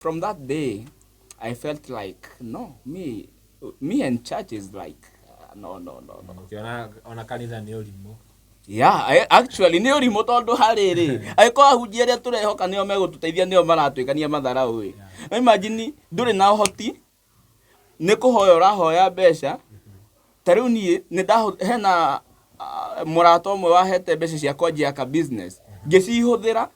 From that day I felt like, no, me and church is like, no, no, no, no. Ũkĩona ona kanitha nĩ ũrimũ. Yeah, actually nĩ ũrimũ tondũ harĩrĩ angĩkorwo ahunjia arĩa tũrehoka nĩo megũtũteithia nĩo maratuĩkania matharau ĩ. No imagine ndũrĩ na ũhoti, nĩ kũhoya ũrahoya mbeca. Ta rĩu niĩ nĩ hena mũrata ũmwe wahete mbeca cia kwanjia ka business, ngĩcihũthĩra.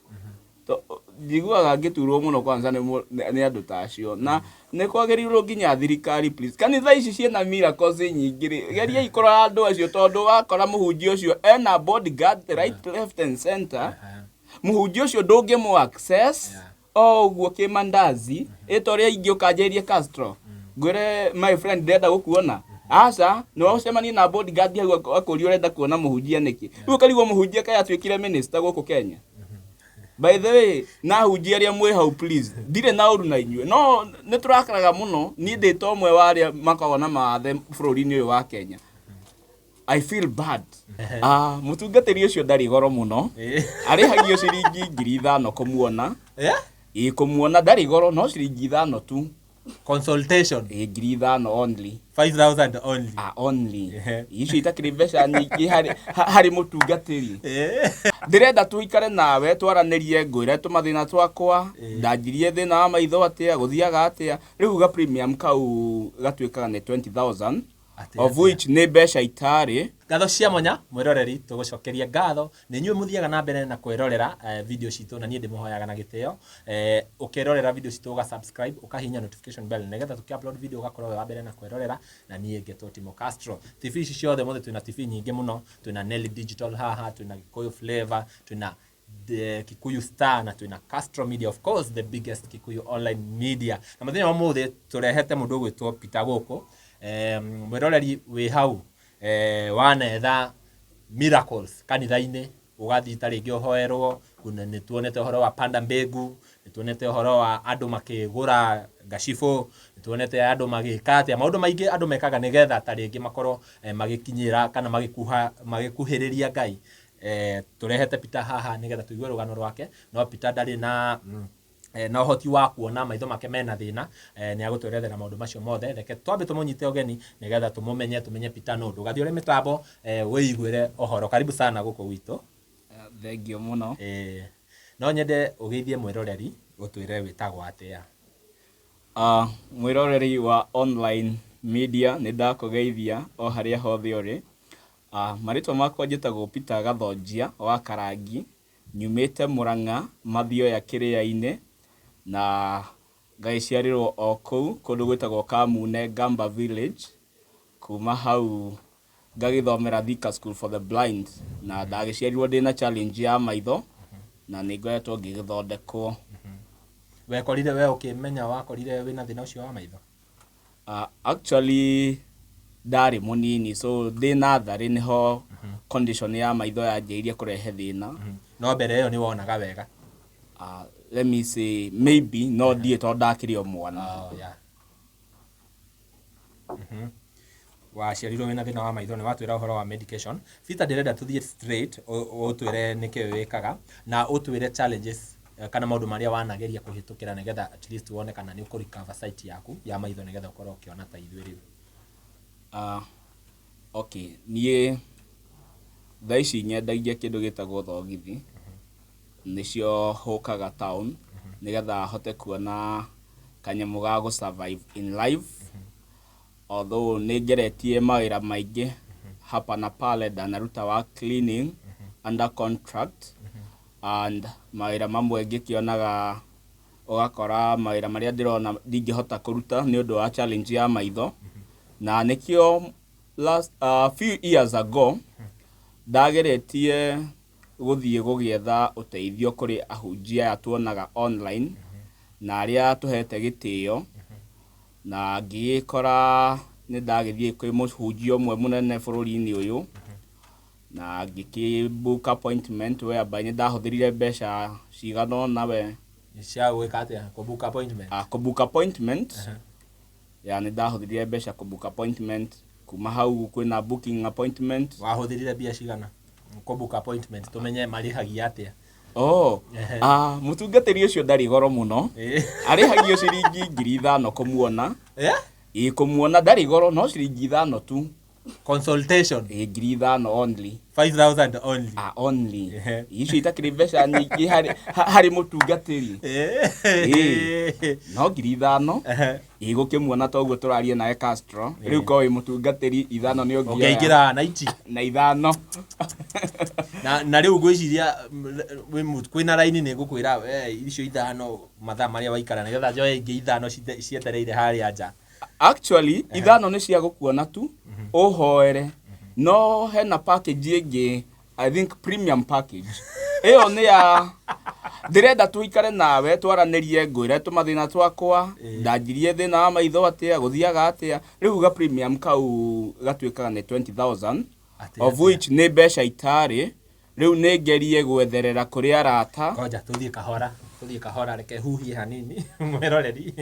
Njiguaga ngĩturwo mũno kwanza nĩ andũ ta acio, na nĩ kwagĩrĩirwo nginya thirikari, please, kanitha ici ciĩna miracles nyingĩ rĩ, geriai kũrora andũ acio, tondũ wakora mũhunjia ũcio ena bodyguard right, left and center. Mũhunjia ũcio ndũngĩmũ access o ũguo kĩmandazi ĩta ũrĩa ingĩũka njerie Castro ngwĩre, "My friend, ndĩrenda gũkuona." Aca, nĩ ũcemanie na bodyguard hau akũrie, "Ũrenda kuona mũhunjia nĩkĩ?" Rĩu ũkarigwo mũhunjia kaĩ atuĩkire minister gũkũ Kenya. By the way, na ahunjia arĩa mwĩ hau, please, ndirĩ na ũru na inyuĩ, no nĩ tũrakaraga mũno. Niĩ ndĩ ta ũmwe wa arĩa makoragwo na mawathe bũrũri-inĩ ũyũ wa Kenya. I feel bad. Ah, mũtungatĩri ũcio ndarĩ goro mũno. Arĩhagio ciringi 5,000 kũmuona. Ĩ, kũmuona ndarĩ goro, no ciringi 5 tu. Consultation. Ĩ, 5,000 only. 5000 only. Ah, only. Icio itakĩrĩ mbeca nyingĩ harĩ mũtungatĩri. Ndĩrenda tũikare nawe twaranĩrie, ngwĩre tũmathĩna twakwa, ndanjirie thĩna wa maitho atĩa, gũthiaga atĩa. Rĩu ga premium kau gatuĩkaga nĩ 20,000, Atĩa, of atĩa? which nĩ mbeca itarĩ. Ngatho cia mwanya mwĩroreri, tũgũcokeria ngatho nĩ inyuĩ mũthiaga na mbere na kwĩrorera video citũ, na niĩ ndĩmũhoyaga na gĩtĩo, ũkĩrorera video citũ ũga subscribe, ũkahihinya notification bell, nĩgetha tũkĩ upload video ũgakorwo wĩ wa mbere na kwĩrorera. Na niĩ ngetwo Timo Castro. TV ici ciothe mothe, twĩna TV nyingĩ mũno, twĩna Nelly Digital haha, twĩna Gĩkũyũ Flavor, twĩna the Kikuyu Star, na twĩna Castro Media, of course the biggest Kikuyu online media. Na mũthenya wa ũmũthĩ tũrehete mũndũ ũgwĩtwo Peter gũkũ. Mwĩroreri wĩ hau, wanetha miracles kanitha-inĩ, ũgathiĩ ta rĩngĩ ũhoerwo, kuna nĩ tuonete ũhoro wa panda mbegu, nĩ tuonete ũhoro wa andũ makĩgũra ngacibũ, nĩ tuonete andũ magĩka atĩa, maũndũ maingĩ andũ mekaga nĩgetha ta rĩngĩ makorwo magĩkinyĩra kana magĩkuhĩrĩria Ngai. Tũrehete Peter haha nĩgetha tũigue rũgano rwake. No Peter ndarĩ na ũhoti wa kuona, maitho make mena thĩna. Nĩ agũtwerethera maũndũ macio mothe. Reke twambe tũmũnyite ũgeni nĩgetha tũmũmenye, tũmenye Peter nũ. Ndũgathiĩ mĩtambo, wĩiguĩre ũhoro. Karibu sana gũkũ gwitũ. Thengio mũno. No nyende ũgeithie mwĩroreri, ũtwĩre wĩtagwo atĩa. Mwĩroreri wa online media, nĩ ndakũgeithia o harĩa hothe ũrĩ. Marĩtwa makwa njĩtagwo Peter Gathonjia wa Karangi, nyumĩte Murang'a, Mathioya Kĩrĩa-inĩ, na ngagĩciarĩrwo o kũu kũndũ gwĩtagwo Kamune Ngamba Village. Kuma hau ngagĩthomera Thika School for the Blind, na ndagĩciarirwo ndĩna challenge ya maitho na nĩ ngoretwo ngĩgĩthondekwo. Wekorire we ũkĩmenya wakorire wĩna thĩna ũcio wa maitho? Actually ndarĩ mũnini, so ndĩ natharĩ nĩho condition ya maitho yanjĩrĩirie kũrehe thĩna. No mbere ĩyo nĩ wonaga wega? Let me say maybe, no ndiĩ tondũ ndakĩrĩ o mwana. Oh, yeah. Waciarirwo wĩna thĩna wa maitho, nĩ watwĩra ũhoro wa medication. Peter, ndĩrenda tũthiĩ straight, ũtwĩre nĩkĩ wĩkaga na ũtwĩre challenges kana maũndũ marĩa wanageria kũhĩtũkĩra nĩgetha at least wone kana nĩ ũkũ recover sight yaku ya maitho, nĩgetha ũkorwo ũkĩona ta ithuĩ rĩu. Okay, niĩ thaa ici nyendagia kĩndũ gĩtagwo thogithi, nĩcio hũkaga town nĩgetha hote kuona kanyamũ ga gũ survive in life, although nĩ ngeretie mawĩra maingĩ hapa na pale. Ndanaruta wa cleaning under contract and mawĩra mamwe ngĩkĩonaga, ũgakora mawĩra marĩa ndĩrona ndingĩhota kũruta nĩ ũndũ wa challenge ya maitho. Na nĩkĩo last few years ago ndageretie gũthiĩ gũgĩetha ũteithio kũrĩ ahunjia aya tuonaga online na arĩa tũhete gĩtĩo, na ngĩgĩkora nĩ ndagĩthiĩ kwĩ mũhunjia ũmwe mũnene bũrũri-inĩ ũyũ na ngĩkĩ book appointment, whereby nĩ ndahũthĩrire mbeca cigana ũna we. Cia gwĩka atĩa? Kũ book appointment? Kũ book appointment ya, nĩ ndahũthĩrire mbeca kũ book appointment. Kuma hau kwĩna booking appointment. Wahũthĩrire mbia cigana kũ book appointment, tũmenye marĩhagia atĩa? Oh, ah, mũtungatĩri ũcio ndarĩ goro mũno. Arĩhagio ciringi 5,000 kũmuona. Ĩ kũmuona ndarĩ goro no ciringi 5 tu. Consultation. Ĩ 5,000 only. 5000 only. Ah, only. Icio itakĩrĩ mbeca nyingĩ harĩ mũtungatĩri. No 5,000. Ĩ gũkĩmuona toguo tũraria nawe Castro. Rĩu korwo wĩ mũtungatĩri 5 nĩ ũngĩoya. Ũngĩaingĩra na ici. Na 5. Na rĩu ngwĩciria kwĩna raini nĩ ngũkwĩra we icio 5 mathaa marĩa waikara nĩgetha njoe ingĩ 5 cietereire harĩa nja. Actually 5 nĩ cia gũkuona tu ũhoere. No hena package ĩngĩ, I think premium package. Ĩyo nĩ ya ndĩrenda tũikare nawe twaranĩrie ngwĩre tũmathĩna twakwa, ndanjirie thĩna wa maitho atĩa, gũthiaga atĩa. Rĩu ga premium kau gatuĩkaga nĩ 20,000 of which nĩ mbeca itarĩ. Rĩu nĩ ngerie gwetherera kũrĩ arata. Ngoja tũthiĩ kahora, tũthiĩ kahora, reke huhie hanini mwĩroreri.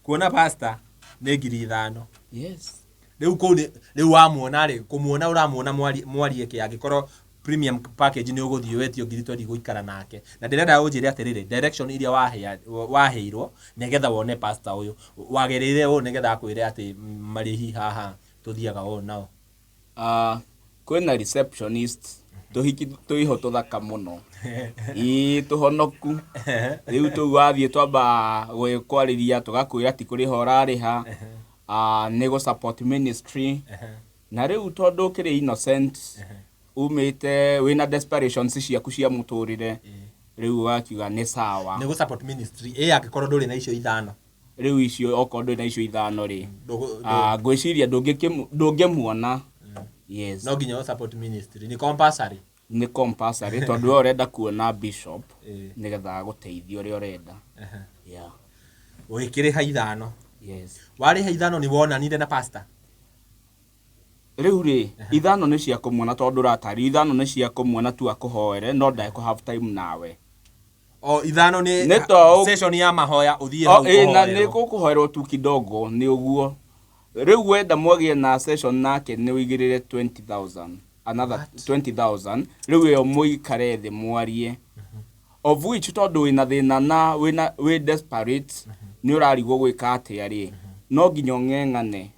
Kuona pastor nĩ 5,000. Yes. Rĩu kũu nĩ, rĩu wamuona rĩ, kũmuona ũramuona mwarie kĩ angĩkorwo premium package nĩ ũgũthiĩ wetio ngiri twendi gũikara nake. Na ndĩrenda ũnjĩre atĩrĩrĩ, direction iria waheirwo nĩgetha wone pastor ũyũ, wagereire ũũ nĩgetha akwĩre atĩ marĩhi haha tũthiaga ũũ nao. Kwĩna receptionist tũhiki twĩho tũthaka mũno. Ĩ tũhonoku. Rĩu tũu wathiĩ twamba gwĩkwarĩria tũgakwĩra ti kũrĩha ũrarĩha. Nĩ gũ support ministry. Na rĩu tondũ ũkĩrĩ innocent, umĩte wĩna desperations ciaku cia mũtũrĩre, rĩu ũgakiuga nĩ sawa. Nĩ gũ support ministry. Ĩ angĩkorwo ndũrĩ na icio 5. Rĩu icio okorwo ndũrĩ na icio 5 rĩ, ngwĩciria ndũngĩmuona. Yes. No nginya ũ support ministry. Nĩ compulsory. Nĩ compulsory tondũ we ũrenda kuona bishop nĩgetha agũteithie ũrĩa ũrenda. Yeah. Ũgĩkĩrĩha 5. Yes. Warĩha 5 nĩ wonanire na pastor? Rĩu rĩ, 5 nĩ cia kũmuona tondũ ũratarĩ, 5 nĩ cia kũmuona tu akũhoere, no ndekũ have time nawe. O 5 nĩ Nĩ to session ya mahoya ũthiĩ O, hau ĩ, na nĩ kũhoerwo. gũkũhoerwo tu kidogo nĩ ũguo. Rĩu wenda mwagĩe na session nake nĩ ũigĩrĩre 20,000, another 20,000, rĩu ĩyo mũikare thĩ mwarie. Of which tondũ wĩna thĩna na wĩ desperate, nĩ ũrarigwo gwĩka atĩa rĩ, no nginya ũng'eng'ane.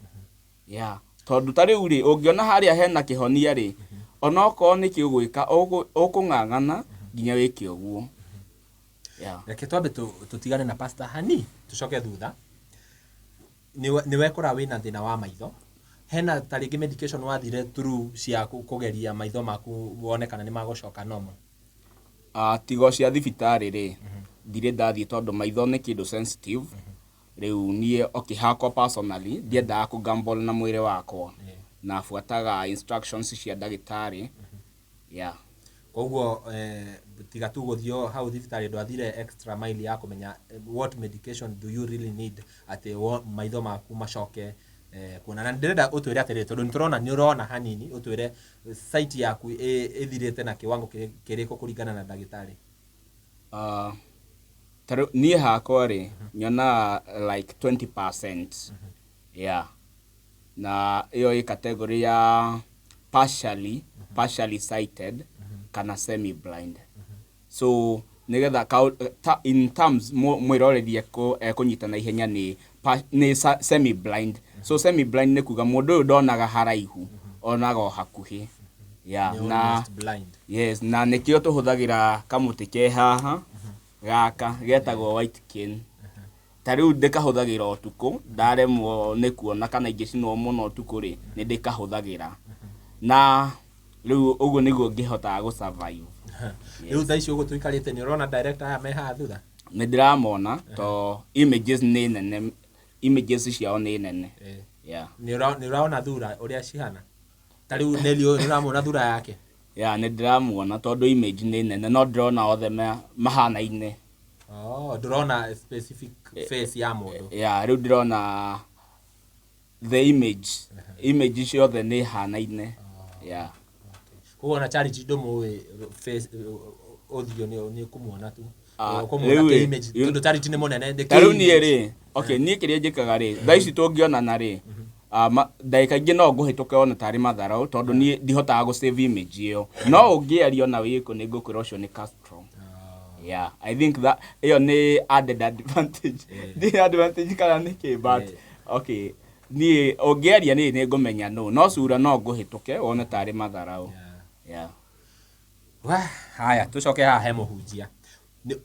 Yeah. Tondũ ta rĩu rĩ, ũngĩona harĩa hena kĩhonia rĩ, onokorwo nĩ kĩ ũgwĩka, ũkũng'ang'ana nginya wĩke ũguo. Yeah. Reke twambe tũtigane na pastor hani, tũcoke thutha. Nĩ wekora wĩna thĩna wa maitho. Hena ta rĩngĩ medication wathire through cia kũgeria maitho maku wone kana nĩ magũcoka normal? Tigo cia thibitarĩ rĩ, ndirĩ ndathiĩ tondũ maitho nĩ kĩndũ sensitive. Rĩu niĩ okay, hakwa personally ndiendaga kũ gamble na mwĩrĩ wakwa. Na buataga instructions cia ndagĩtarĩ. Yeah. Koguo tiga tu gũthiĩ hau thibitarĩ ndwathire extra mile ya kũmenya what medication do you really need atĩ maitho maku macoke kuona. Na ndĩrenda ũtwĩre atĩrĩrĩ, tondũ nĩtũrona nĩ ũrona hanini, ũtwĩre sight yaku ĩthirĩte na kiwango kĩrĩkũ kũringana na ndagĩtarĩ? Ta rĩu niĩ hakwa rĩ, nyonaga like 20%. Yeah. Na ĩyo ĩ category ya partially sighted kana semi blind. So nĩgetha in terms mwĩroreri ekũnyita na ihenya nĩ semi blind. So semi blind nĩ kuga mũndũ ũyũ ndonaga haraihu, onaga o hakuhĩ. Yeah, Nĩ na almost blind. Yes, na nĩkĩo tũhũthagĩra kamũtĩ ke haha gaka getagwo white cane. Ta rĩu ndĩkahũthagĩra ũtukũ, ndaremwo nĩ kuona kana ingĩcinwo mũno ũtukũ rĩ, nĩ ndĩkahũthagĩra. Na rĩu ũguo nĩguo ngĩhotaga gũ survive. Rĩu thaa ici ũguo tũikarĩte nĩ ũrona director aya me haha thutha? Nĩ ndĩramona to images nĩ nene, images ciao nĩ nene. Yeah. Nĩ ũraona thura ũrĩa cihana? Ta rĩu Nelly ũyũ nĩ ũramuona thura yake? Yeah, nĩ ndĩramuona tondũ image nĩ nene, no ndĩrona othe mahanaine. Oh, ndũrona specific face ya mũndũ. Yeah, rĩu ndĩrona the image. Image ciothe nĩ hanaine. Yeah. Koguo ona Charity ndũmũĩ face ũthiũ nĩ ũkũmuona tu. Ũkũmuona Rĩu kĩ rĩ, image, tondũ Charity nĩ mũnene, nĩ Ta rĩu kĩ niĩ image. rĩ, okay, niĩ kĩrĩa njĩkaga rĩ, thaa ici tũngĩonana rĩ, Ndagĩka ingĩ no ngũhĩtũke one tarĩ matharau tondũ niĩ ndihotaga gũ save image ĩyo, no ũngĩaria ona wĩkũ nĩ ngũkwĩra ũcio nĩ Castro. Yeah, I think that ĩyo nĩ added advantage, nĩ advantage kana nĩ kĩ, but okay, niĩ ũngĩaria niĩ nĩ ngũmenya nũ, no cura no ngũhĩtũke wone tarĩ matharau. Yeah. Wah, haya tũcoke haha he mũhunjia.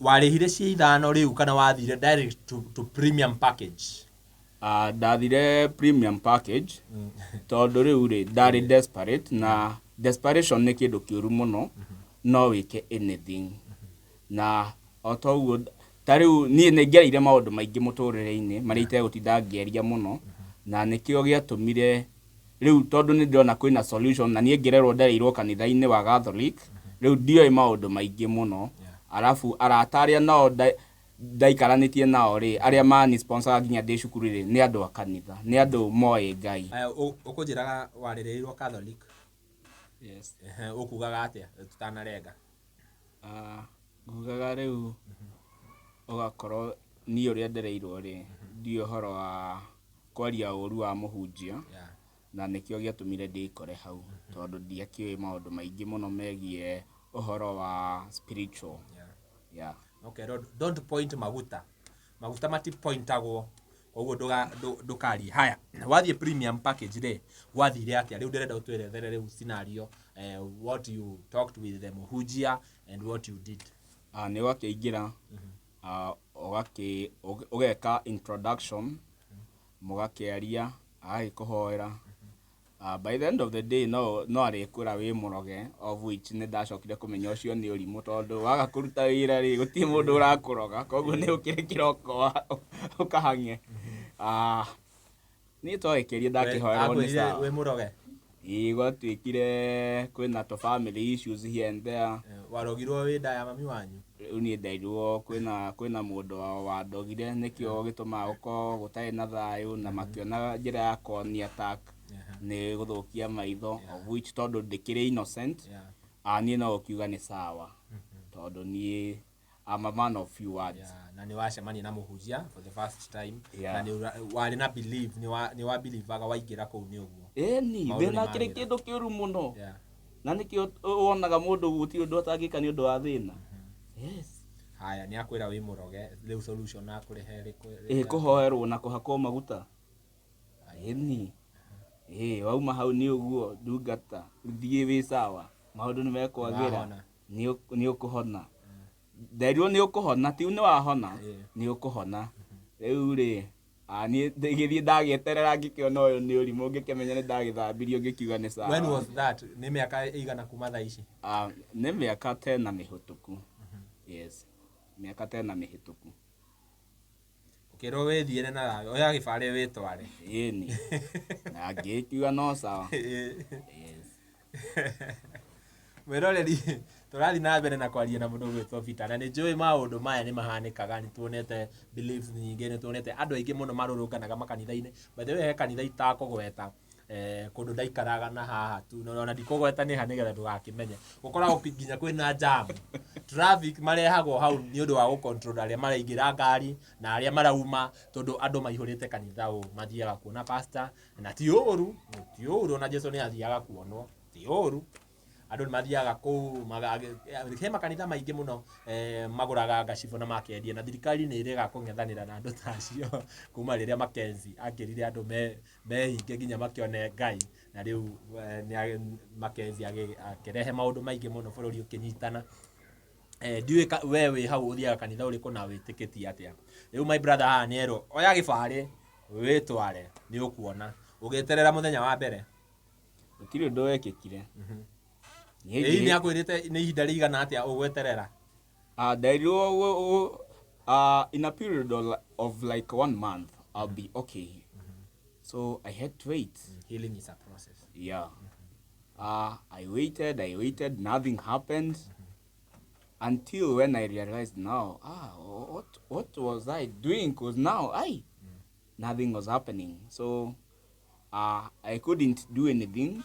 Warĩhire cia ithano rĩu kana wathire direct to premium package? Ndathire premium package tondũ rĩu rĩ ndarĩ desperate, na desperation nĩ kĩndũ kĩũru mũno, no wĩke anything. Na o ta ũguo ta rĩu niĩ nĩ ngereire maũndũ maingĩ mũtũrĩre-inĩ marĩa itegũtinda ngĩaria mũno, na nĩkĩo gĩatũmire rĩu tondũ nĩ ndĩrona kwĩna solution, na niĩ ngĩrerwo ndereirwo kanitha-inĩ wa Catholic, rĩu ndioĩ maũndũ maingĩ mũno. Arabu arata arĩa nao ndaikaranĩtie nao rĩ, arĩa mani sponsor nginya ndĩ cukuru rĩ, nĩ andũ a kanitha, nĩ andũ moĩ Ngai. Aya, ũkũnjĩraga warereirwo Catholic? Yes. Ehe, ũkugaga atĩa tũtanarenga? Ngugaga rĩu ũgakorwo niĩ ũrĩa ndereirwo rĩ, ndiũĩ ũhoro wa kwaria ũru wa mũhunjia, na nĩkĩo gĩatũmire ndĩkore hau tondũ ndiakĩũĩ maũndũ maingĩ mũno megiĩ ũhoro wa spiritual. Yeah. Okay, don't point maguta. Maguta matipointagwo, koguo ndũkarie. Haya, wathiĩ premium package rĩ, gwathire atĩa? Rĩu ndĩrenda ũtwerethere rĩu scenario, what you talked with the mũhunjia and what you did. Nĩ ũgakĩingĩra, ũgeka introduction, mũgakĩaria, agagĩkũhoera. By the end of the day no arĩkwĩra wĩ mũroge, of which nĩ ndacokire kũmenya ũcio nĩ ũrimũ tondũ waga kũruta wĩra rĩ, gũtirĩ mũndũ ũrakũroga, koguo nĩ ũkĩre kĩroko ũkahang'e. Niĩ twagĩkĩria ndakĩhoerwo nĩ Akwĩrire sawa. wĩ mũroge? Ĩĩ, gwatuĩkire kwĩna tũ family issues here and there. Warogirwo wĩ nda ya mami wanyu? Rĩu niĩ nderirwo kwĩna mũndũ wao wandogire, nĩkĩo gĩtũmaga gũkorwo gũtarĩ na thayũ, na makĩona njĩra ya kũni attack nĩ gũthũkia maitho, of which tondũ ndĩkĩrĩ innocent, niĩ no gũkiuga nĩ sawa tondũ niĩ I'm a man of few words. Yeah, na nĩ wacemania na mũhunjia for the first time, na nĩ warĩ na believe, nĩ wa believaga waingĩra kũu nĩ ũguo. Ĩni. Maũndũ Thĩna nĩ kĩrĩ magĩra. kĩndũ kĩũru mũno, na nĩkĩo wonaga mũndũ gũtirĩ ũndũ atangĩka nĩ ũndũ wa thĩna. Yes. Haya, nĩ akwĩra wĩ mũroge, rĩu solution akũrehe rĩkũ? Ĩ, kũhoerwo na kũhakwo maguta. Ĩni, ĩ wauma hau nĩ ũguo ndungata, thiĩ wĩ sawa, maũndũ nĩ mekwagĩra. Wahona. Nĩ ũkũhona, nderirwo nĩ ũkũhona, ti nĩ wahona. Nĩ ũkũhona. Rĩu rĩ, niĩ ngĩthiĩ ndagĩeterera ngĩkĩona ũyũ nĩ ũrimũ, ngĩkĩmenya nĩ ndagĩthambirio, ngĩkiuga nĩ sawa. When was that? Nĩ mĩaka ĩigana kuma thaa ici? Nĩ mĩaka tena mĩhĩtũku. Yes, mĩaka tena mĩhĩtũku. Ũkĩrwo wĩthiĩre na thayũ, oya gĩbarĩ wĩtware. Ĩni, na ngĩkiuga no sawa. Yes. Mwĩroreri, tũrathiĩ na mbere na kwaria na mũndũ ũgwĩtwo Peter, na nĩ njũĩ maũndũ maya nĩ mahanĩkaga. Nĩ tuonete beliefs nyingĩ, nĩ tuonete andũ aingĩ mũno marũrũnganaga makanitha-inĩ. By the way, he kanitha itakũgweta, kũndũ ndaikaraga na haha tu, na ona ndikũgweta nĩ ha nĩgetha ndũgakĩmenye. Gũkoragwo nginya kwĩna jam, traffic marehagwo hau nĩ ũndũ wa gũ-control arĩa maraingĩra ngari na arĩa marauma, tondũ andũ maihũrĩte kanitha ũũ mathiaga kuona pastor. Na ti ũru, ti ũru, ona Jesu nĩ athiaga kuonwo, ti ũru. Andũ nĩ mathiaga kũu he makanitha maingĩ mũno, magũraga ngacibũ na makendia, na thirikari nĩ ĩrega kũng'ethanĩra na andũ ta acio kuma rĩrĩa Mackenzie akĩrire andũ mehinge nginya makĩone Ngai. Na rĩu Mackenzie akĩrehe maũndũ maingĩ mũno bũrũri ũkĩnyitana. Ndiũĩ we wĩ hau ũthiaga kanitha ũrĩkũ na wĩtĩkĩtie atĩa. Rĩu my brother haha nĩ erwo oya gĩbarĩ wĩtware, nĩ ũkuona. Ũgĩeterera mũthenya wa mbere? Gũtirĩ ũndũ wekĩkire. Niĩ Ĩĩ, nĩ akwĩrĩte nĩ ihinda rĩigana atĩa ũgweterera? Nderirwo in a period of like one month I'll be okay, so I had to wait. Healing is a process. Yeah. I waited, I waited, nothing happened until when I realized now, what was I doing? Because now nothing was happening, so I couldn't do anything,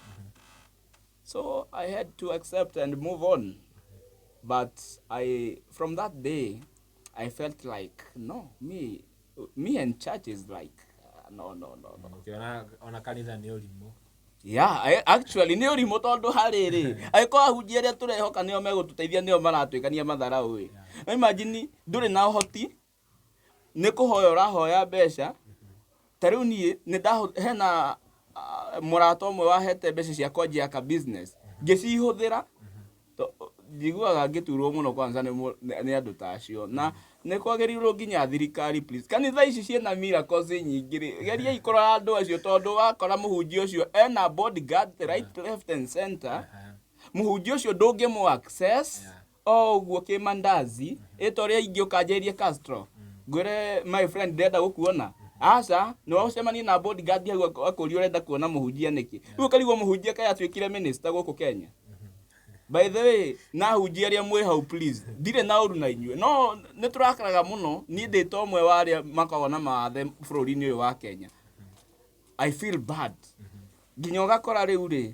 so I had to accept and move on. But I from that day I felt like, no, me and church is like No, no, no, no. Ũkĩona ona kanitha nĩ ũrimũ. Yeah, actually nĩ ũrimũ tondũ harĩrĩ angĩkorwo ahunjia arĩa tũrehoka nĩo megũtũteithia nĩo maratuĩkania matharau ĩ. No imagine ndũrĩ na ũhoti, nĩ kũhoya ũrahoya mbeca. Ta rĩu niĩ nĩ hena mũrata ũmwe wahete mbeca cia kwanjia ka business, ngĩcihũthĩra. Njiguaga ngĩturwo mũno kwanza nĩ andũ ta acio. Na nĩ kwagĩrĩirwo nginya thirikari, please, kanitha ici ciĩna miracles nyingĩ rĩ, geriai kũrora andũ acio, tondũ wakora mũhunjia ũcio ena bodyguard right, left and center. Mũhunjia ũcio ndũngĩmũ access o ũguo kĩmandazi ĩta ũrĩa ingĩ ũkanjĩrie Castro ngwĩre, "My friend, ndĩrenda gũkuona." Aca, nĩ ũcemanie na bodyguard hau akũrie, "Ũrenda kuona mũhunjia nĩkĩ?" Rĩu ũkarigwo mũhunjia kaĩ atuĩkire minister gũkũ Kenya. By the way, na ahunjia arĩa mwĩ hau, please, ndirĩ na ũru na inyuĩ, no nĩ tũrakaraga mũno. Niĩ ndĩ ta ũmwe wa arĩa makoragwo na mawathe bũrũri-inĩ ũyũ wa Kenya. I feel bad nginya ũgakora rĩu rĩ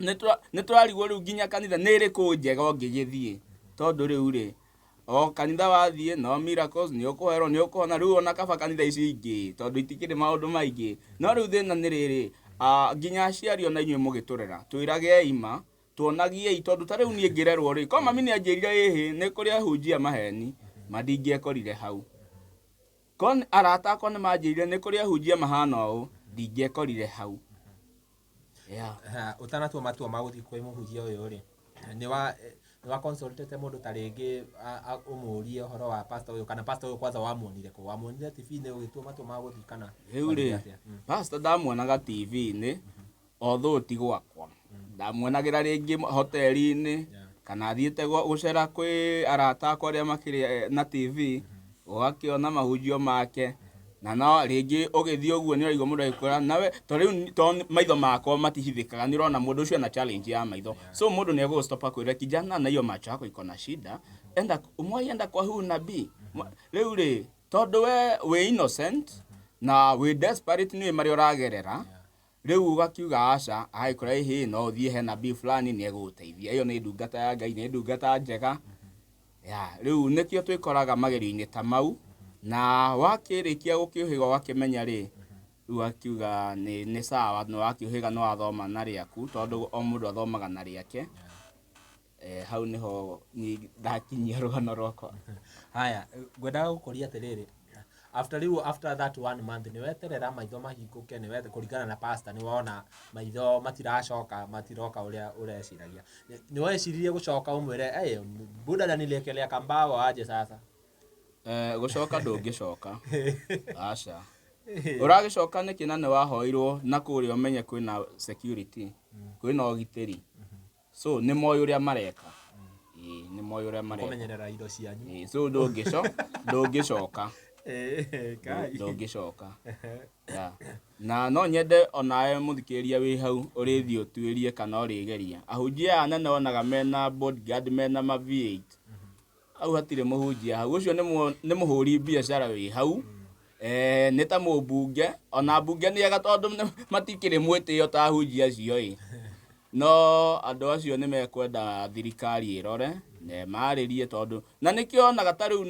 nĩ tũrarigwo rĩu nginya kanitha nĩ ĩrĩkũ njega ũngĩgĩthiĩ, tondũ rĩu rĩ o kanitha wathiĩ no miracles, nĩ ũkũherwo, nĩ ũkũhona. Rĩu ona kaba kanitha ici ingĩ tondũ itikĩrĩ maũndũ maingĩ. No rĩu thĩna nĩ rĩrĩ, nginya aciari ona inyuĩ mũgĩtũrera, twĩragei ma, tuonagiei, tondũ ta rĩu niĩ ngĩrerwo rĩ, ko mami nĩ anjĩrire ĩhĩ nĩ kũrĩ ahunjia maheni ma, ndingĩekorire hau. Ko arata akwa nĩ manjĩrire nĩ kũrĩ ahunjia mahana ũũ, ndingĩekorire hau, yeah. Ha, ũtanatua matua ma gũthiĩ kwĩ mũhunjia ũyũ rĩ, nĩ wa consultete mũndũ ta rĩngĩ ũmũrie ũhoro wa pastor ũyũ, kana pastor ũyũ kwanza wamuonire kũ? Wamuonire TV-inĩ ũgĩtua matua ma gũthiĩ, kana Rĩu wathire rĩ atĩa? Pastor ndamuonaga TV-inĩ, although ti gwakwa ndamuonagĩra rĩngĩ hoteli-inĩ kana thiĩte gũcera kwĩ arata akwa arĩa makĩrĩ na TV, ũgakĩona mahunjio make, na no rĩngĩ ũgĩthiĩ ũguo nĩ ũraigua mũndũ agĩkwĩra nawe to rĩu to maitho makwa matihithĩkaga, nĩ ũrona mũndũ ũcio ena challenge ya maitho, so mũndũ nĩ egũgũstop akwĩre, "Kijana, na hiyo macho yako iko na shida, enda umwahi, enda kwa huyu nabii." Rĩu rĩ, tondũ we wĩ innocent na wĩ desperate, nĩ marĩa ũragerera rĩu, ũgakiuga aca, agĩkora ĩhĩ no ũthiĩ he nabii fulani, nĩ egũgũteithia, ĩyo nĩ ndungata ya Ngai, nĩ ndungata njega ya. Rĩu nĩkĩo twĩkoraga magerio-inĩ ta mau, na wakĩrĩkia gũkĩũhĩga ũgakĩmenya rĩ, rĩu akiuga nĩ sawa, nĩ wakĩũhĩga, nĩ wathoma na rĩaku, tondũ o mũndũ athomaga na rĩake. Hau nĩho niĩ ndakinyia rũgano rwakwa. Haya, ngwendaga gũkũria atĩrĩrĩ, after rĩu, after that one month, nĩ weterera maitho mahingũke, nĩ wete kũringana na pastor, nĩ wona maitho matiracoka, matiroka ũrĩa ũreciragia, nĩ weciririe gũcoka ũmwĩre, "Hey, buda nanilekelea kambao aje sasa"? Gũcoka ndũngĩcoka, aca. Ũragĩcoka nĩkĩ na nĩ wahoirwo na kũrĩa ũmenye kwĩna security, kwĩna ũgitĩri, so nĩ moĩ ũrĩa mareka. Ĩĩ, nĩ moĩ ũrĩa mareka. Kũmenyerera indo cianyu. Ĩĩ, so ndũngĩcoka. Kai. Ndũngĩcoka. Yeah. Na no nyende onawe mũthikĩrĩria wĩ hau ũrĩthiĩ ũtuĩrie kana ũrĩgeria ahunjia aya anene onaga mena bodyguard, mena ma V8 hau, hatirĩ mũhunjia hau. Ũcio nĩ mũhũri biacara wĩ hau. Nĩ ta mũmbunge, ona mbunge nĩ ega tondũ matikĩrĩ mwĩtĩo ta ahunjia acio ĩ. No andũ acio nĩ mekwenda thirikari ĩrore na ĩmarĩrie, tondũ na nĩkĩo onaga ta rĩu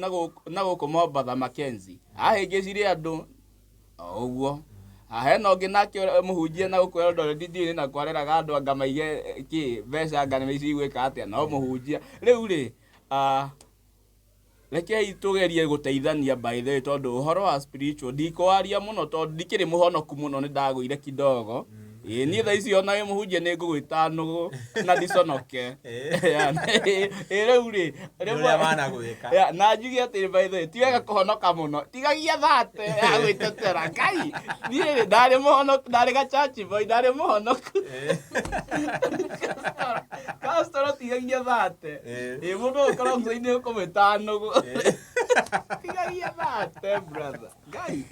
na gũkũ Mombatha Mackenzie ahĩngĩcire andũ o ũguo. Hena ũngĩ nake mũhunjia na gũkũ Eldoret, ndiũĩ na kwareraga andũ anga maige kĩ mbeca, anga nĩ cigwĩka atĩa, no mũhunjia rĩu rĩ, rekei tũgerie gũteithania. By the way, tondũ ũhoro wa spiritual ndikwaria mũno tondũ ndikĩrĩ mũhonoku mũno, nĩ ndagũire kidogo. Ĩĩ, niĩ thaa ici ona wĩ mũhunjia nĩ ngũgwĩta nũgũ na ndiconoke. Ĩ rĩu rĩ Nĩ ũrĩa managwĩka. Ya, na njuge atĩ by the way, ti wega kũhonoka mũno, tigagia thate ya gwĩtetera Ngai. Niĩ rĩ, ndarĩ mũhonoku, ndarĩ ga church boy, ndarĩ mũhonoku. Pastor, tigagia thate. Ĩ mũndũ ũkorwo thutha-inĩ ũkũmwĩta nũgũ, tigagia thate, brother. Ngai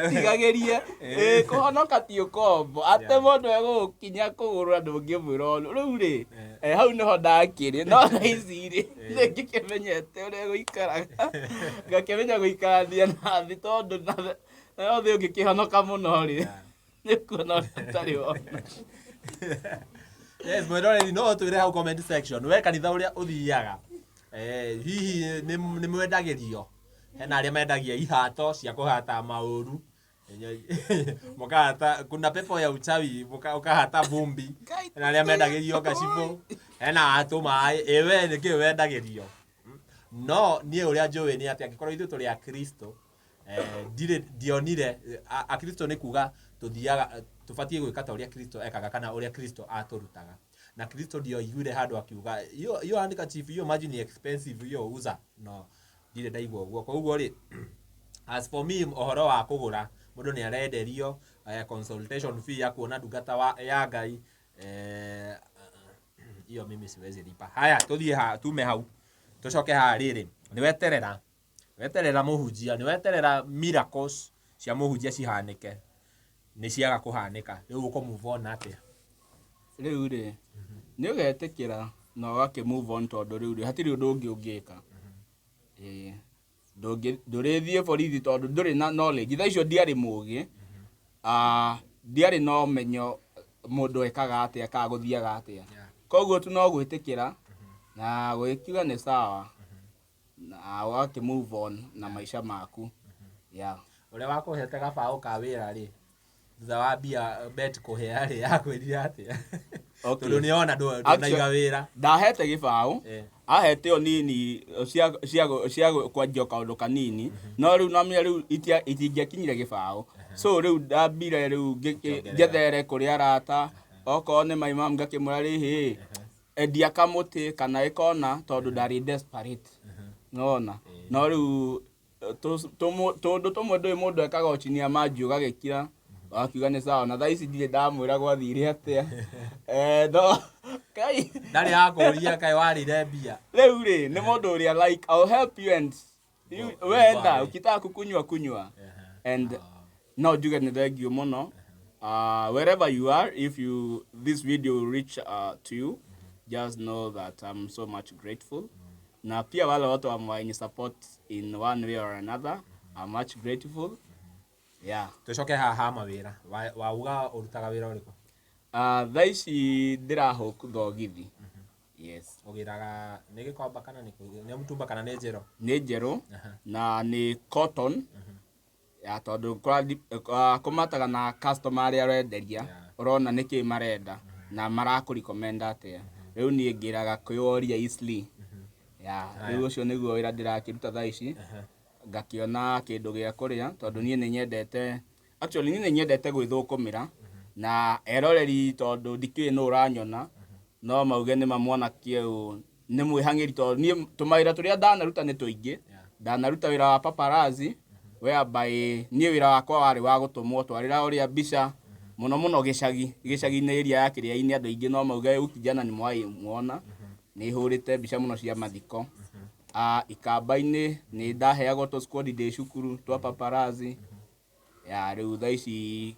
tigagĩrie. Ĩ kũhonoka ti ũkombo atĩ mũndũ egũgũkinya kũgũrũ na ndũngĩmwĩra ũndũ. Rĩu rĩ, hau nĩho ndakĩrĩ, no thaa ici rĩ, nĩ ngĩkĩmenyete ũrĩa gũikaraga, ngakĩmenya gũikarania na thĩ, tondũ nayo thĩ ũngĩkĩhonoka mũno rĩ, nĩ kuona ũrĩa ũtarĩ wona. Yes, mwĩroreri, no ũtwĩre hau comment section we kanitha ũrĩa ũthiaga, hihi nĩ mwendagĩrio. Hena arĩa mendagia ihato cia kũhata maũru. Mũkahata, kuna pepo ya uchawi, ũkahata vumbi. Hena arĩa mendagĩrio ngacibũ, hena atũ maĩ, ĩ we nĩkĩ wendagĩrio? No niĩ ũrĩa njũĩ nĩ atĩ angĩkorwo ithuĩ tũrĩ Akristo, ndirĩ ndionire Akristo nĩ kuga tũthiaga tũbatiĩ gwĩka ta ũrĩa Kristo ekaga kana ũrĩa Kristo atũrutaga. Na Kristo ndioiguire handũ akiuga hiyo handkerchief, hiyo maji ni expensive, hiyo uza. No, ndirĩ ndaigua ũguo. Koguo rĩ, as for me, ũhoro wa kũgũra, mũndũ nĩ arenderio consultation fee ya kuona ndungata ya Ngai, hiyo mimi siwezi lipa. Haya, tũthiĩ ha, tume hau tũcoke haha rĩrĩ, nĩ weterera, weterera mũhunjia, nĩ weterera miracles cia mũhunjia cihanĩke, nĩ ciaga kũhanĩka, rĩu ũkũ move on atĩa? Rĩu rĩ, nĩ ũgetĩkĩra na ũgakĩ move on, tondũ rĩu rĩ, hatirĩ ũndũ ũngĩ ũngĩka. Ĩĩ. Ndũrĩthiĩ borithi tondũ ndũrĩ na knowledge. Thaa icio ndiarĩ mũgĩ, ndiarĩ na ũmenyo mũndũ ekaga atĩa kana gũthiaga atĩa. Koguo tu no gwĩtĩkĩra na gũgĩkiuga nĩ sawa na ũgakĩ move on na maica maku. Yeah. Ũrĩa wakũhete gabaũ ka wĩra rĩ, thutha wa mbia bet kũhĩa rĩ, akwĩrire atĩa? Okay. Tondũ nĩ ona ndũnaiga wĩra. Ndahete gĩbaũ, ahete o nini cia kwanjia kaũndũ kanini, no rĩu namenya rĩu itingĩakinyire gĩbaũ. So rĩu ndambire rĩu njethere kũrĩ arata, okorwo nĩ my mom ngakĩmwĩra rĩhĩ, endia kamũtĩ kana ĩkona, tondũ ndarĩ desperate. Nĩwona? No rĩu tũndũ tũmwe ndũĩ mũndũ ekaga o chini ya maji ũgagĩkira, ũgakiuga nĩ sawa. Na thaa ici ndirĩ ndamwĩra gwathire atĩa. No kai Ndarĩ akũria kaĩ warĩire mbia. Rĩu rĩ, nĩ mũndũ ũrĩa like I'll help you and you, wenda ukitaka kukunywa kunywa. And no njuge nĩ thank you mũno. Wherever you are, if you this video will reach to you, just know that I'm so much grateful. Na pia wale watu ambao support in one way or another, I'm much grateful. Yeah. Tũcoke haha ha mawĩra. Wauga ũrutaga wĩra ũrĩkũ? Thaa ici ndĩrahũk thogithi. Yes. Ũgĩraga nĩ Gĩkomba kana nĩ kũ? Nĩ mũtumba kana nĩ njerũ? Nĩ njerũ na nĩ cotton. Ya tondũ kũmataga na customer arĩa ũrenderia, ũrona nĩkĩ marenda na marakũ recommend atĩa. Rĩu niĩ ngĩraga kwĩ Eastleigh. Ya, rĩu ũcio nĩguo wĩra ndĩrakĩruta thaa ici. Ngakĩona kĩndũ gĩa kũrĩa tondũ niĩ nĩ nyendete, actually niĩ nĩ nyendete gwĩthũkũmĩra na eroreri, tondũ ndikĩũĩ nũ ũranyona, no mauge nĩ ma mwanake ũyũ nĩ mwĩhang'ĩri, tondũ niĩ tũmawĩra tũrĩa ndanaruta nĩ tũingĩ. Ndanaruta wĩra wa paparazzi, whereby niĩ wĩra wakwa warĩ wa gũtũmwo twarĩra ũrĩa mbica mũno mũno gĩcagi, gĩcagi-inĩ area ya Kĩrĩa-inĩ. Andũ aingĩ no mauge huyu kijana nĩ mwaĩ muona nĩ hũrĩte mbica mũno cia mathiko. Ikamba-inĩ nĩ ndaheagwo tũ squad ndĩ cukuru twa paparazzi. Ya, rĩu thaa ici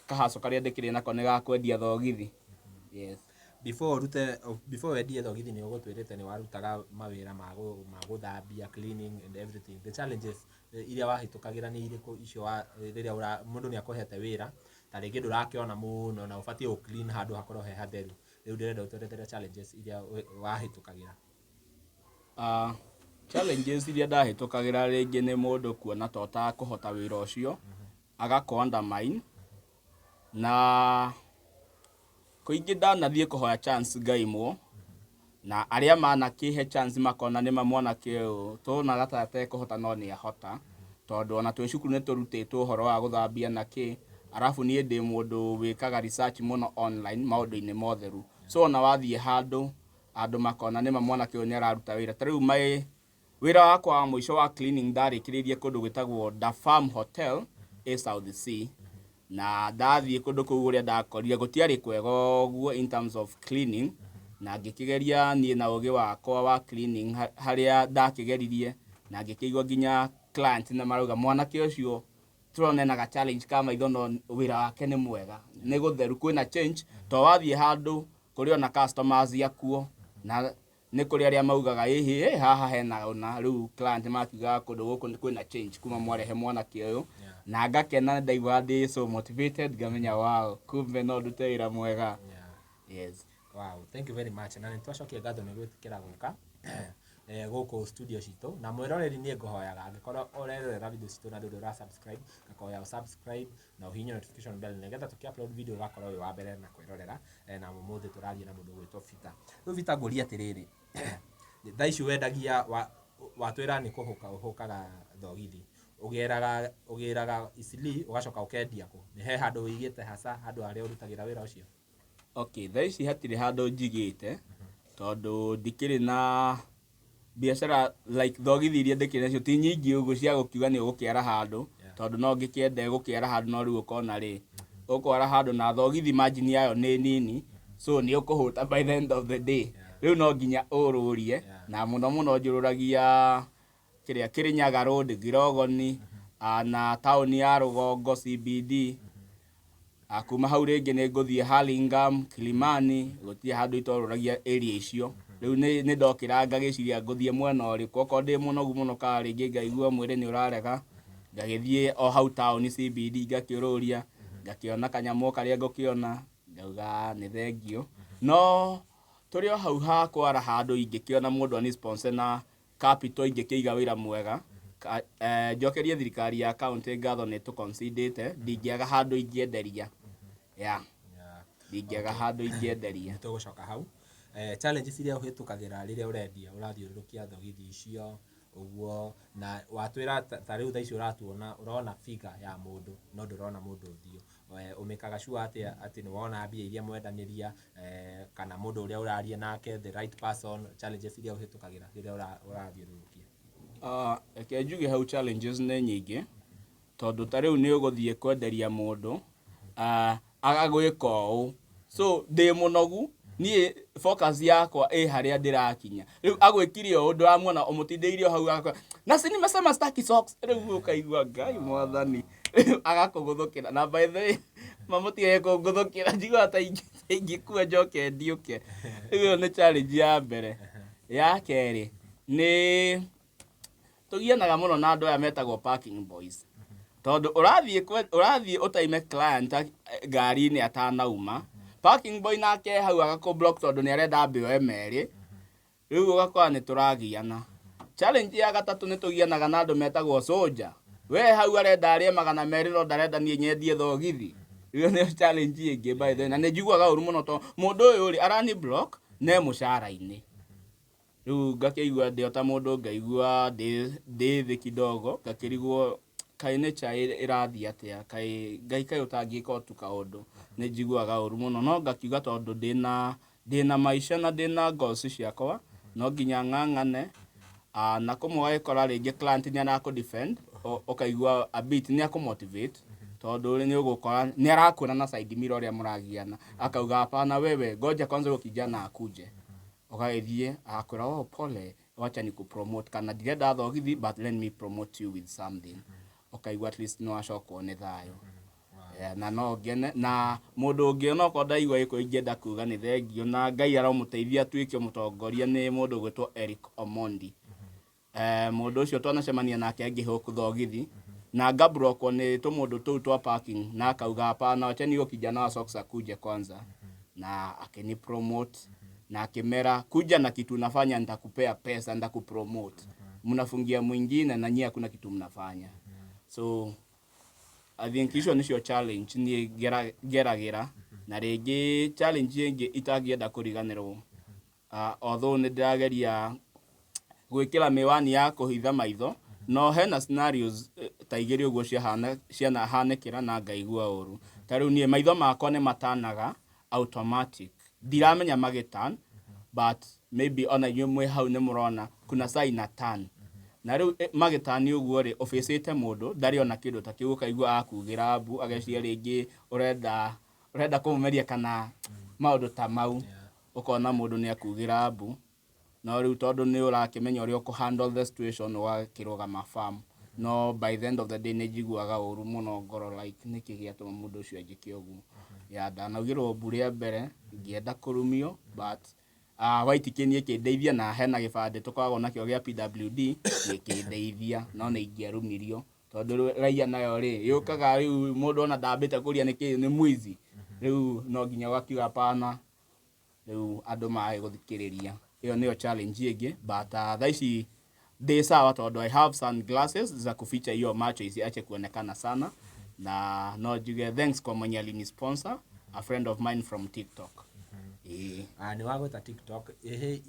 kahaco karĩa ndĩkĩrĩ nako nĩ ga kwendia thogithi. Yes. Before ũrute, before wendie thogithi, nĩ ũgũtwĩrĩte nĩ warutaga mawĩra ma gũthambia, cleaning and everything. The challenges iria wahĩtũkagĩra nĩ irĩkũ icio wa rĩrĩa ũra mũndũ nĩ akũhete wĩra, ta rĩngĩ ndũrakĩona mũno na ũbatiĩ gũ clean handũ hakorwo he hatheru? Rĩu ndĩrenda ũtwerethere challenges iria wahĩtũkagĩra. Challenges iria ndahĩtũkagĩra rĩngĩ nĩ mũndũ kuona ta ũtakũhota wĩra ũcio, agakũ undermine. Na kũingĩ ndanathiĩ kũhoya chance ngaimwo, na arĩa manakĩhe chance makona nĩma mwanake ũyũ tuonaga ta atekũhota, no nĩ ahota, tondũ ona twĩ cukuru nĩ tũrutĩtwo ũhoro wa gũthambia na kĩ. Arabu niĩ ndĩ mũndũ wĩkaga research mũno online maũndũ-inĩ motheru, so ona wathiĩ handũ andũ makona nĩma mwanake ũyũ nĩ araruta wĩra. Ta rĩu my wĩra wakwa wa mũico wa cleaning ndarĩkĩrĩirie kũndũ gwĩtagwo Da Farm Hotel ĩ South C, na ndathiĩ kũndũ kũu ũrĩa ndakorire gũtiarĩ kwega ũguo in terms of cleaning, na ngĩkĩgeria niĩ na ũgĩ wakwa wa cleaning harĩa ndakĩgeririe, na ngĩkĩigua nginya client na marauga mwanake ũcio tũrona ena ga challenge ka maitho, no wĩra wake nĩ mwega, nĩ gũtheru, kwĩna change, to wathiĩ handũ kũrĩ ona customers akuo na nĩ kũrĩ arĩa maugaga ĩhĩ haha hena ũna. Rĩu client makiugaga kũndũ gũkũ kwĩna change kuma mwarehe mwanake ũyũ, na ngakena, ndaigua ndĩ so motivated, ngamenya wow, kumbe no ndute wĩra mwega. Yes. Wow, thank you very much. Na nĩ twacokia ngatho nĩ gwĩtĩkĩra gũka. Gũkũ studio citũ. Na mwĩroreri, niĩ ngũhoyaga, angĩkorwo ũrerorera video citũ na ndũrĩ ũra subscribe, ngakũhoya ũ subscribe na ũhihinye notification bell, nĩgetha tũkĩ upload video ũgakorwo wĩ wa mbere na kwĩrorera. Na ũmũthĩ tũraria na mũndũ ũgwĩtwo Peter. Rĩu Peter, ngũrie atĩrĩrĩ, thaa ici wendagia watwĩra nĩ kũhũka ũhũkaga thogithi, ũgĩraga Eastleigh, ũgacoka ũkendia kũ? Nĩ he handũ ũigĩte hasa handũ harĩa ũrutagĩra wĩra ũcio? Okay, thaa ici hatirĩ handũ njigĩte, tondũ ndikĩrĩ na biacara like thogithi iria ndĩkĩrĩ nacio ti nyingĩ ũguo cia gũkiuga nĩ ũgũkĩara handũ. Tondũ no ngĩkĩende gũkĩara handũ, no rĩu ũkona rĩ ũkwara handũ na thogithi margin yayo nĩ nini, so nĩ ũkũhũta by the end of the day. Rĩu no nginya ũrũrie. Na mũno mũno njũrũragia kĩrĩa Kĩrĩnyaga Road, Girogoni, na taũni ya Rũgongo CBD. Kuma hau rĩngĩ nĩ ngũthiĩ Hurlingham, Kilimani, gũtirĩ handũ itorũragia area icio. Rĩu nĩ ndokĩra ngagĩciria ngũthiĩ mwena ũrĩkũ, okorwo ndĩ mũnogu mũno kana rĩngĩ ngaigua mwĩrĩ nĩ ũrarega, ngagĩthiĩ o hau taũni CBD, ngakĩũrũria, ngakĩona kanyamũ o karĩa ngũkĩona, ngauga nĩ thengiũ. No tũrĩ o hau ha kwara handũ ingĩkĩona mũndũ ani sponsor na capital ingĩkĩiga wĩra mwega. Njokerie thirikari ya county ngatho nĩ tũ-considerĩte, ndingĩaga handũ ingĩenderia. Yeah, ndingĩaga handũ ingĩenderia. Nĩ tũgũcoka hau. Challenges iria ũhĩtũkagĩra rĩrĩa ũrendia, ũrathiũrũrũkia thogithi icio ũguo, na watwĩra ta rĩu thaa ici ũratuona, ũrona figure ya mũndũ no ndũrona mũndũ ũthiũ. Ũmĩkaga sure atĩa atĩ nĩ wona mbia iria mwendanĩria, kana mũndũ ũrĩa ũraria nake, the right person? Challenges iria ũhĩtũkagĩra rĩrĩa ũrathiũrũrũkia? Reke njuge hau challenges nĩ nyingĩ, tondũ ta rĩu nĩ ũgũthiĩ kwenderia mũndũ, agagwĩka ũũ, so ndĩ mũnogu niĩ, focus yakwa ĩ harĩa ndĩrakinya. Rĩu agwĩkire ũũ, ndũramuona, ũmũtindĩirie o hau, agakwĩra, "Na si nimesema sitaki socks?" Rĩu ũkaigua Ngai mwathani agakũgũthũkĩra. Na by the way, mamũtige kũngũthũkĩra, njiguaga ta ingĩkua njoke ndiũke. Rĩu ĩyo nĩ challenge ya mbere. Ya kerĩ nĩ tũgianaga mũno na andũ aya metagwo parking boys, tondũ ũrathiĩ ũtaime client ngari-inĩ atanauma, parking boy nake hau agakũ block, tondũ nĩ arenda ambe oe merĩ. Rĩu ũgakora nĩ tũragiana. Challenge ya gatatũ, nĩ tũgianaga na andũ metagwo soldier. We hau arenda arĩe 200, no ndarenda niĩ nyendie thogithi. Ĩyo nĩyo challenge ĩngĩ, by the way, na nĩ njiguaga ũru mũno, tondũ mũndũ ũyũ rĩ arani block ne mũcara-inĩ. Rĩu ngakĩigua ndĩ o ta mũndũ, ngaigua ndĩ thĩ kidogo, ngakĩrigwo kaĩ nĩ chai ĩrathiĩ atĩa, kaĩ Ngai kaĩ ũtangĩka o tu kaũndũ. Nĩ njiguaga ũru mũno, no ngakiuga tondũ ndĩna maica na ndĩna goals ciakwa, no nginya ng'ang'ane. Na kũmwe ũgagĩkora rĩngĩ client nĩ arakũ defend, ũkaigua a bit nĩ akũ motivate, tondũ nĩ ũgũkora nĩ arakuona na side mirror ũrĩa mũragiana, akauga, "Hapana, wewe ngoja kwanza huyo kijana akuje." Ũgagĩthiĩ, agakwĩra, "Oh, pole, wacha ni kupromote, kana ndirenda thogithi, but let me promote you with something." Ũkaigua at least nĩ wacokwo nĩ thayũ. Yeah, na no ngene na mũndũ ũngĩ onokorwo ndaigua gĩkũyũ, ingĩenda kuga nĩ thengiũ na Ngai aromũteithia atuĩke mũtongoria, nĩ mũndũ ũgwĩtwo Eric Omondi. Mũndũ ũcio twanacemania nake ngĩhũkũ thogithi na ngabrokwo nĩ tũmũndũ tũu twa parking, na akauga, "Hapana, wacheni huyo kijana wa socks akuje kwanza," na akini promote na akimera, "Kuja na kitu unafanya, nitakupea pesa, nitakupromote. Mnafungia mwingine na nyie hakuna kitu mnafanya." So I think icio nĩcio challenge niĩ ngeragĩra. Na rĩngĩ challenge ĩngĩ itangĩenda kũriganĩrwo, although nĩ ndĩrageria gwĩkĩra mĩwani ya kũhitha maitho, no hena scenarios ta igĩrĩ ũguo ciahana cianahanĩkĩra na ngaigua ũru. Ta rĩu niĩ maitho makwa nĩ matanaga automatic, ndiramenya magĩturn, but maybe ona inyuĩ mwĩ hau nĩ mũrona kuna saa ina turn. Na rĩu magĩtani ũguo rĩ, ũbĩcĩte mũndũ ndarĩ ona kĩndũ ta kĩu, ũkaigua akugĩra mbu, ageciria rĩngĩ ũrenda kũmũmeria kana maũndũ ta mau. Ũkona mũndũ nĩ akugĩra mbu, no rĩu tondũ nĩ ũrakĩmenya ũrĩa ũkũ handle the situation, ũgakĩrũgama firm. No by the end of the day nĩ njiguaga ũru mũno ngoro, like nĩkĩ gĩatũma mũndũ ũcio anjĩke ũguo? Ya ndanaugĩrwo mbu rĩa mbere ngĩenda kũrumio, but White Cane ĩkĩndeithia, na hena gĩbandĩ tũkoragwo nakĩo gĩa PWD gĩkĩndeithia, no nĩ ingĩarumirio, tondũ rĩu raia nayo rĩ yũkaga rĩu mũndũ ona ndambĩte kũria nĩkĩ nĩ mwizi. Rĩu no nginya ũgakiuga hapana, rĩu andũ mage gũthikĩrĩria. Ĩyo nĩyo challenge ĩngĩ, but thaa ici ndĩ sawa tondũ I have sunglasses za kuficha hiyo macho isiache kuonekana sana. Na no njuge thanks kwa mwenye alini sponsor, a friend of mine from TikTok. Ĩĩ. Ah, nĩ wagweta TikTok. Ĩhĩ,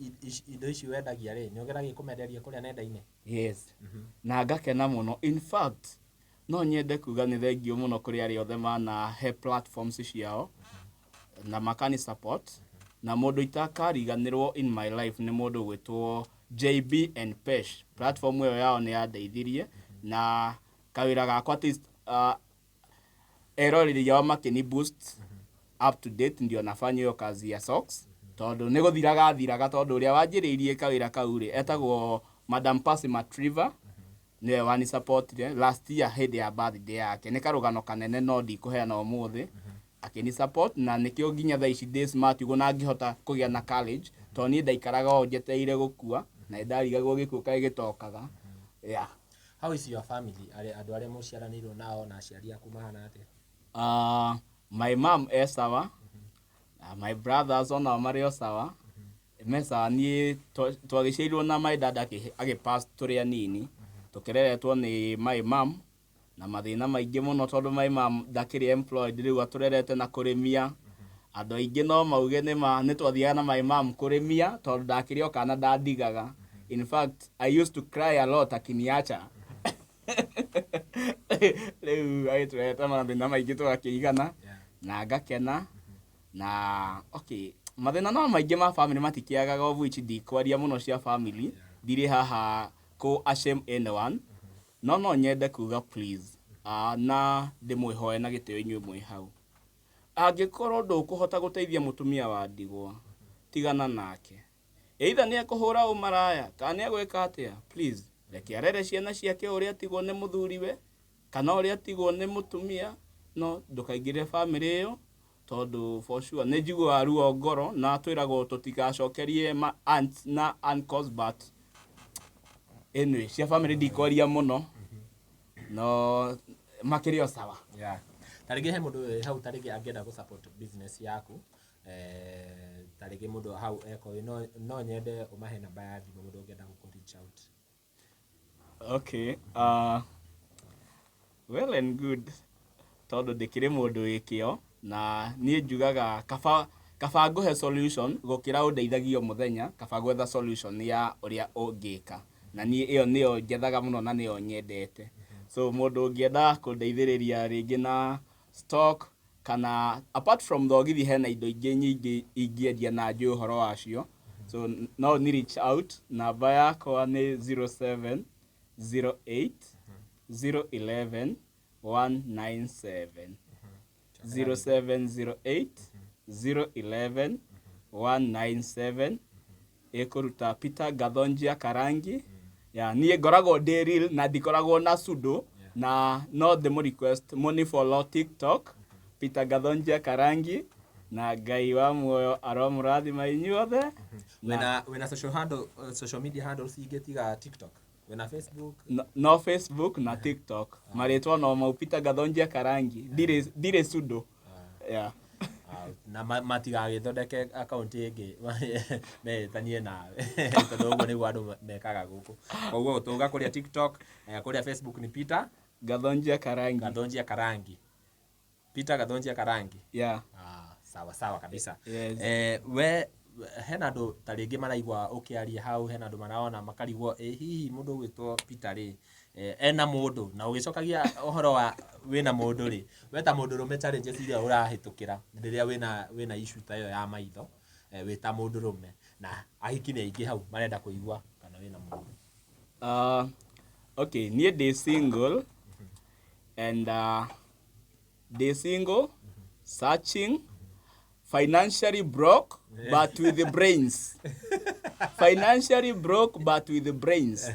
indo ici wendagia rĩ, nĩ ũgeragia kũmenderia kũrĩa nenda-inĩ? Yes. Na ngakena mũno. In fact, no nyende kuga nĩ thengio mũno kũrĩ arĩa othe manahe platforms ciao na makani support. Na mũndũ itakariganĩrwo in my life nĩ mũndũ gwĩtwo JB and Pesh. Platform ĩyo yao nĩ yandeithirie na kawĩra gakwa at least, eroreri ao makĩni boost up to date, ndio nafanya hiyo kazi ya socks tondũ nĩ gũthiraga thiraga, tondũ ũrĩa wanjĩrĩirie kawĩra kau rĩ etagwo Madam Passy Matriva, nĩwe wani supportire last year hĩndĩ ya birthday yake. Nĩ karũgano kanene no ndikũheana ũmũthĩ. Akĩni support na nĩkĩo nginya thaa ici ndĩ smart ũguo na ngĩhota kũgĩa na courage, tondũ niĩ ndaikaraga o njetereire gũkua na nĩndarigagwo gĩkuũ kaĩ gĩtokaga. Yeah. How is your family? Andũ arĩa mũciaranĩirwo nao na aciari aku mahana atĩa? My mom e sawa. My brothers onao marĩ o sawa. Me sawa. Niĩ twagĩciarirwo na my dad agĩpass tũrĩ anini, tũkĩreretwo nĩ my mom na mathĩna maingĩ mũno tondũ my mom ndakĩrĩ employed, rĩu atũrerete na kũrĩmia. Andũ aingĩ no mauge nĩma nĩ twathiaga na my mom kũrĩmia tondũ ndakĩrĩ o kana ndandigaga. In fact, I used to cry a lot akiniacha. Rĩu agĩtũrerete mathĩna maingĩ tũgakĩigana na ngakena na okay, mathĩna no maingĩ ma family matikĩagaga, of which ndikwaria mũno cia family, ndirĩ haha kũ ashame anyone, no nyende kuga please, na ndĩmwĩhoe na gĩtĩo inyuĩ mwĩ hau, angĩkorwo ndũkũhota gũteithia mũtumia wa ndigwa, tigana nake. Either nĩ ekũhũra ũmaraya kana nĩ egwĩka atĩa, please reke arere ciana ciake ũrĩa atigwo nĩ mũthuriwe kana ũrĩa atigwo nĩ mũtumia, no ndũkaingĩrĩre family ĩyo tondũ for sure nĩ njiguaga ruo ngoro na twĩragwo tũtigacokerie ma aunts na uncles, but anyway, cia family ndikwaria mũno, no makĩrĩ o sawa. Yeah. Ta rĩngĩ he mũndũ wĩ hau, ta rĩngĩ angĩenda gũ support business yaku, ta rĩngĩ mũndũ hau eko, no nyende ũmahe namba ya thimũ mũndũ ũngĩenda gũkũ reach out. Okay, well and good, tondũ ndĩkĩrĩ mũndũ wĩ kĩo na niĩ njugaga kaba ngũhe solution gũkĩra ũndeithagie o mũthenya, kaba gwetha solution ya ũrĩa ũngĩka, na niĩ ĩyo nĩyo njethaga mũno na nĩyo nyendete. So mũndũ ũngĩenda kũndeithĩrĩria rĩngĩ na stock kana apart from thogithi, hena indo ingĩ nyingĩ ingĩendia na njũĩ ũhoro wacio, so no ni reach out. Namba yakwa nĩ 0708 011 197, 0708 011 197, ĩkũruta Peter Gathonjia Karangi. Ya niĩ ngoragwo ndĩ real na ndikoragwo na pseudo, na no ndĩmũ request mũni follow TikTok, Peter Gathonjia Karangi, na Ngai wa muoyo aromũrathima inyuothe. Wĩna social handle, social media handles ingĩ tiga TikTok? Wĩna Facebook? No, Facebook na TikTok, marĩtwa no mau, Peter Gathonjia Karangi, ndirĩ pseudo, yeah. Ah, na matigagĩthondeke akaunti ĩngĩ meĩtanie nawe, tondũ ũguo nĩguo andũ mekaga gũkũ. Koguo tũga kũrĩa TikTok, kũrĩa Facebook nĩ Peter Gathonjia Karangi. Gathonjia Karangi, Peter Gathonjia Karangi. Yeah. Ah, sawa sawa kabisa. Yes. We hena andũ ta rĩngĩ maraigua ũkĩaria hau, hena andũ marona makarigwo, ĩ hihi mũndũ ũgwĩtwo Peter rĩ, ena mũndũ? Na ũgĩcokagia ũhoro wa wĩna mũndũ rĩ, we ta mũndũrũme, challenges iria ũrahĩtũkĩra rĩrĩa wĩna issue ta ĩyo ya maitho, wĩ ta mũndũrũme, na ahiki nĩ aingĩ hau marenda kũigua kana wĩna mũndũ. Okay, niĩ ndĩ single and ndĩ single, searching, financially broke but with the brains, financially broke but with the brains,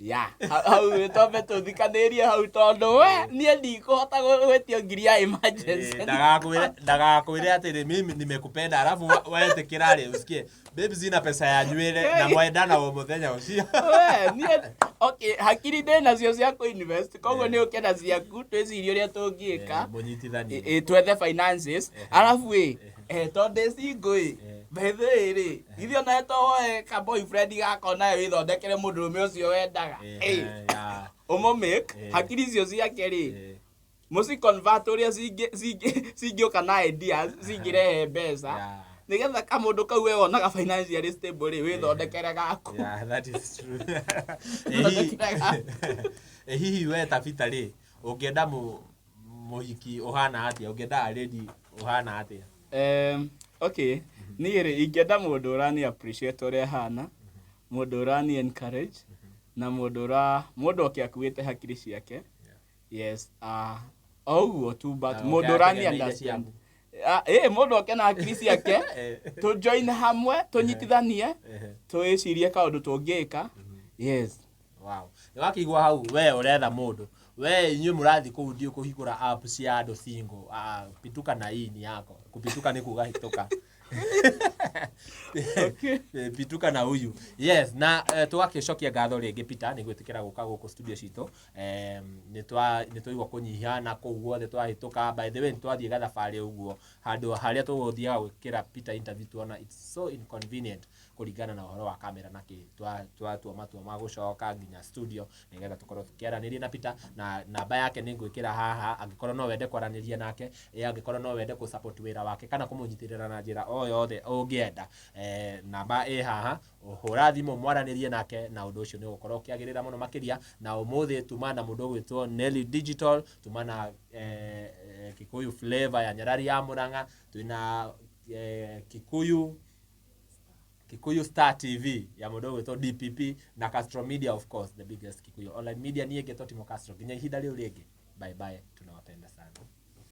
yeah. Hau twambe tũthikanĩrie hau, tondũ we niĩ ndikũhota gwĩtio ngiri ya emergency. Ndagakwĩre atĩrĩ, "Mimi nimekupenda," alafu wetĩkĩra rĩ, usikie, "Babe, sina pesa ya nywĩre," na mwendana o mũthenya ũcio. We, niĩ okay, hakiri ndĩ nacio cia kũ-invest, koguo nĩ ũke na ciaku twĩcirie ũrĩa tũngĩka. Mũnyitithanie. Twethe finances, arabu ĩ tondũ ndĩ single ĩ. By the way rĩ, ithuĩ onawe to woe ka boyfriend gaka onawe wĩthondekere mũndũrũme ũcio wendaga. Eh, yeah. Ũmũmake Eh. hakiri icio ciake rĩ, Eh, mũci convert ũrĩa cingĩũka na ideas cingĩrehe mbeca, yeah. nĩgetha kamũndũ kau we wonaga financially stable rĩ, wĩthondekere gaku. Yeah, that is true. Wĩthondekere gaku. Eh, hihi we ta Peter rĩ, ũngĩenda mũhiki ũhana atĩa? Ũngĩenda a lady ũhana atĩa? Okay, niĩ rĩ, ingĩenda mũndũ ũrani appreciate ũrĩa hana, mũndũ ũrani encourage, na mũndũ ũra mũndũ oke akuĩte hakiri ciake. Yes, o ũguo tu, but Na mũndũ ũke ũrani ategemeire understand. ciaku. Ĩ mũndũ oke na hakiri ciake, tũ join hamwe, tũnyitithanie, twĩcirie kaũndũ tũngĩka. Yes. Wow. Nĩ wakĩigua hau we ũretha mũndũ. We inyuĩ mũrathiĩ kũu ndiũ kũhingũra app cia andũ single. Ah, pituka na hii ni yako. Kupituka nĩ kuga hĩtũka. Okay. Pituka na huyu. Yes, na tũgakĩcokia ngatho rĩngĩ Peter nĩ gwĩtĩkĩra gũka gũkũ studio citũ. Nĩ twaigua kũnyiha na kũu guothe twahĩtũka. By the way, nĩ twathiĩ gathabarĩ ũguo handũ harĩa tũgũthiaga gwĩkĩra Peter interview tuona it's so inconvenient kũringana na ũhoro wa kamera na kĩ twatua matua ma gũcoka nginya studio nĩgetha tũkorwo tũkĩaranĩria na Peter, na namba yake nĩ ngwĩkĩra haha angĩkorwo no wende kwaranĩria nake, angĩkorwo no wende kũ support wĩra wake kana kũmũnyitĩrĩra na njĩra o yothe ũngĩenda, namba ĩ haha, hũra thimũ mwaranĩrie nake na ũndũ ũcio nĩ ũgũkorwo ũkĩagĩrĩra mũno makĩria. Na ũmũthĩ tuma na mũndũ ũgwĩtwo Nelly Digital, tuma na Kikuyu Flavor ya Nyarari ya Murang'a, twĩna Kikuyu Star TV ya mũndũ ũgwĩtwo DPP na Castro Media, of course the biggest Kikuyu online media. Niĩ ngetwo Timo Castro, nginya ihinda rĩu rĩngĩ, bye bye, tunawapenda sana.